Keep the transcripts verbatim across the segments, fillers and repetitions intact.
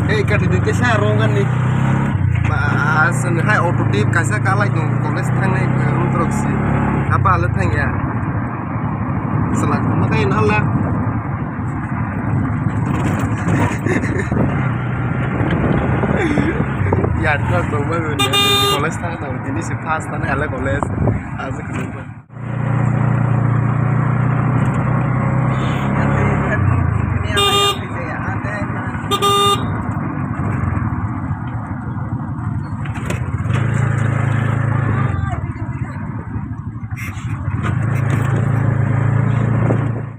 Hey, kati dite sa rong ani. Ba, asal hai auto tip kaisa kalai dong, college thangnai, eh, rong trok si. Apa le thang ya? Selak, makai nala. Ya, trok dong, ba, college thang dong, ini si first thang, ala college. Asal kedua.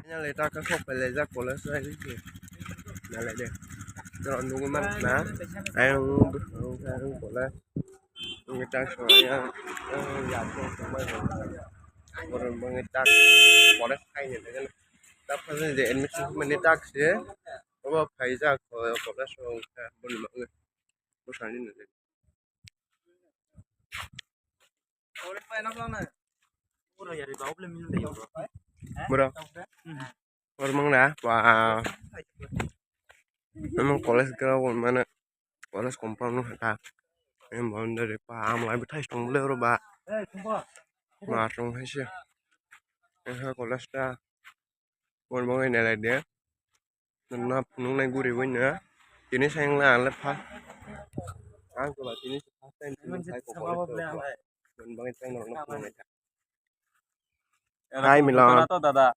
Nalai ta khe sok pelaijak college o, nalai de. Norok nugwi mankha na, ayang bwskango khe ang college. Wngwi tak ya, ya, borok wngwi tak college khai ni tak phai je admission mani tak se obo phaijak college o wngkha boni bagwi bwskango. Bro, oro mangna ba, emang college ground mane. College compound no kha. Em boundary pa amlai bwthai song le oro ba. Ma song hai se. Em ha college ta. Bon bong nai lai de. Na phunuk nai guri bai na. Tini sayang la le pha. Ang ko ba tini first time tini sai ko college. Bon bong tang no phunuk nai. Hai, Milan. Dada.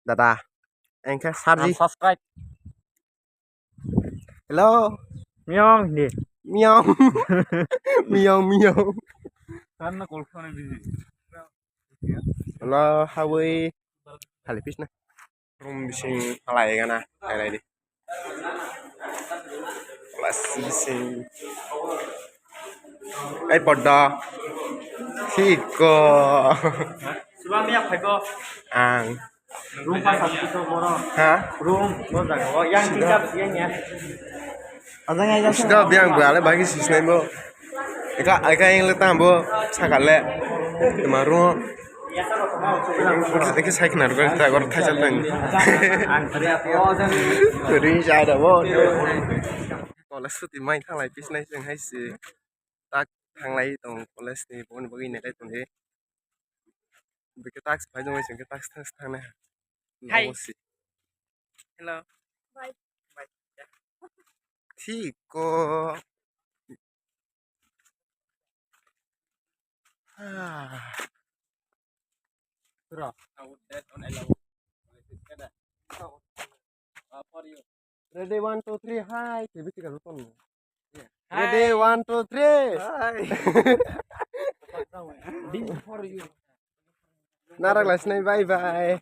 Dada. Engkhe sarji. Subscribe. Hello. Miyong hindi. Miyong. Miyong, miyong. Sana call phone busy. Hello, habwi. Khali pis na. Room bising halai gana, halai di. Kelas bising. Ai, podo. Thik ko. Subang ya phai ko. Ang. Room pa sa tu boro. Ha? Room, bo jaga o. Yang tingkap, yang ya. Ajang, ajang. Sida biang bale bagi sisnai bo. Eka, eka yang le tam bo. Sakale. Temaru. Eke sai khna rwgwi ta gor thaisal tang. Ring sa da bo. College suti mai thalai pisnai seng hai si. Tak thanglai tong college ni boni bagwi nai tong di. Bike tax phai jong seng tax tax thang na. Hai. Hello. Thik ko. Ready, one, two, three, hai. Ready, one, two, three. Hai. Narak lasnai, bye bye.